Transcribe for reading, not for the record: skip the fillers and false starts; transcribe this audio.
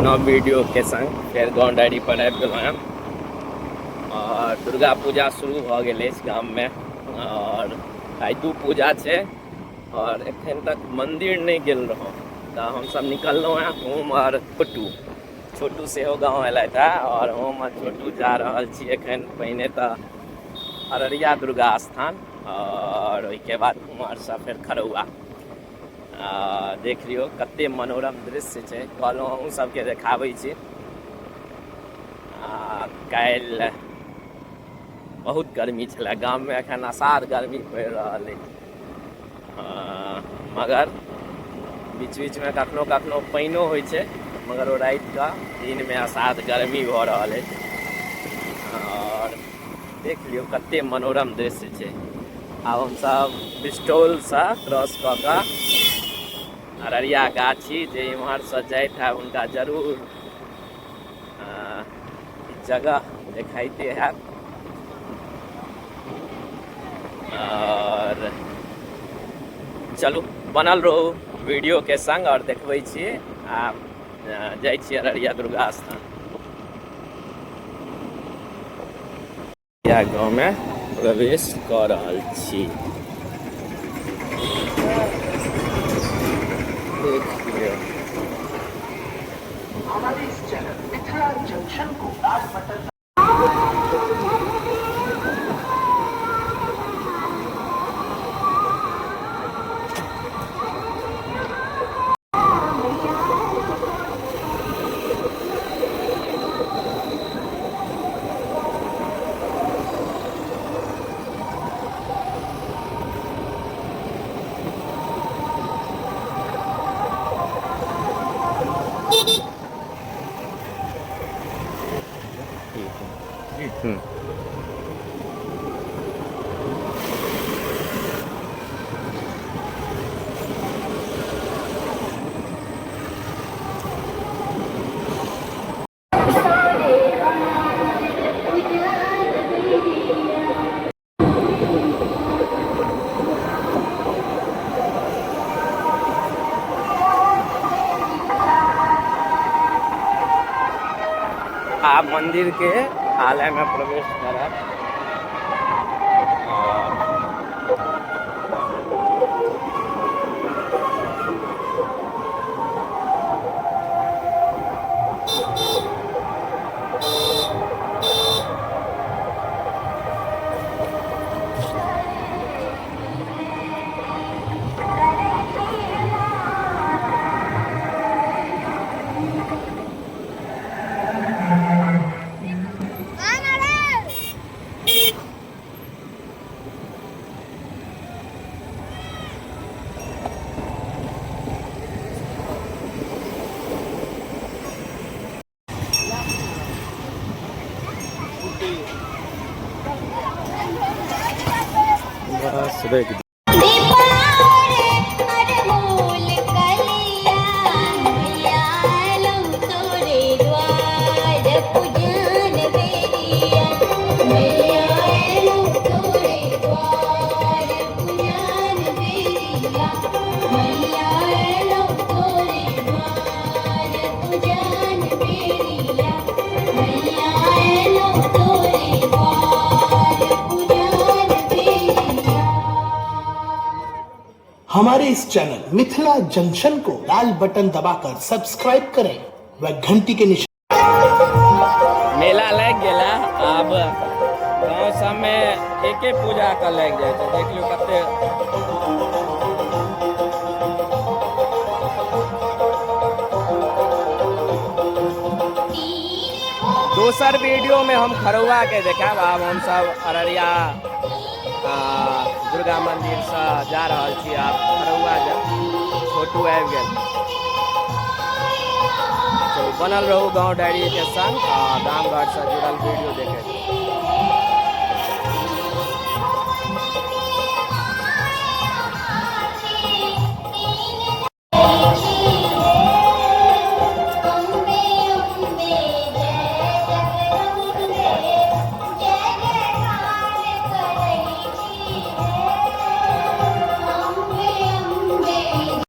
नव वीडियो के संग फेर गाँव डायरी पर आबि गेलहुँ हेँ। आओर दुर्गा पूजा शुरू भऽ गेल अछि गाममे आओर आइ दू पूजा छै आओर एखन तक मन्दिर नहि गेल रहौं तऽ हमसब निकललहुँ हेँ, हम आओर छोटू। छोटू सेहो गाँव अयलथि हेँ आओर हम आओर छोटू जा रहल छी एखन पहिने तऽ अररिया दुर्गा स्थान आओर ओहिके बाद उम्हरसँ फेर खरौआ। देख लियौ कते मनोरम दृश्य छै, कहलहुँ अहूँ सबके देखाबै छी। काल्हि बहुत गर्मी छलै गाममे, एखन असाध गर्मी पड़ि रहल अछि, मगर बीच बीचमे कखनो कखनो पानिओ होइ छै, मगर ओ रातिके दिनमे असाध गर्मी भऽ रहल अछि। आओर देख लियौ कते मनोरम दृश्य छै। आब हमसब बिस्टौलसँ क्रॉस कऽ कऽ अररिया गाछी, जे इम्हरसँ जाइत हैब हुनका जरूर जगह देखाइते हैत। और चलू बनल रहू वीडियो के संग और देखबै छी। आब जाइ छी अररिया दुर्गा स्थान। गाँव में प्रवेश कऽ रहल छी। देख लियौ। हमारे इस चैनल मिथिला जंक्शन को लाल बटन आब मंदिर के आलय में प्रवेश करब। बस रुकि। हमारे इस चैनल मिथिला जंक्शन को लाल बटन दबाकर सब्सक्राइब करें व घंटी के निशान। मेला लागि गेल है। आब गाँव सबमे एके पूजा के लागि जाइ छै। देख लियौ कते दोसर वीडियो में हम खरौआ के देखायब। आब हम सब अररिया दुर्गा मंदिर से जा रहल छी। आब खरौआ जा छोटू आबि गेल। चलू बनल रहू गाँव डायरी के संग आ गाम घर से जुड़ल वीडियो देखे।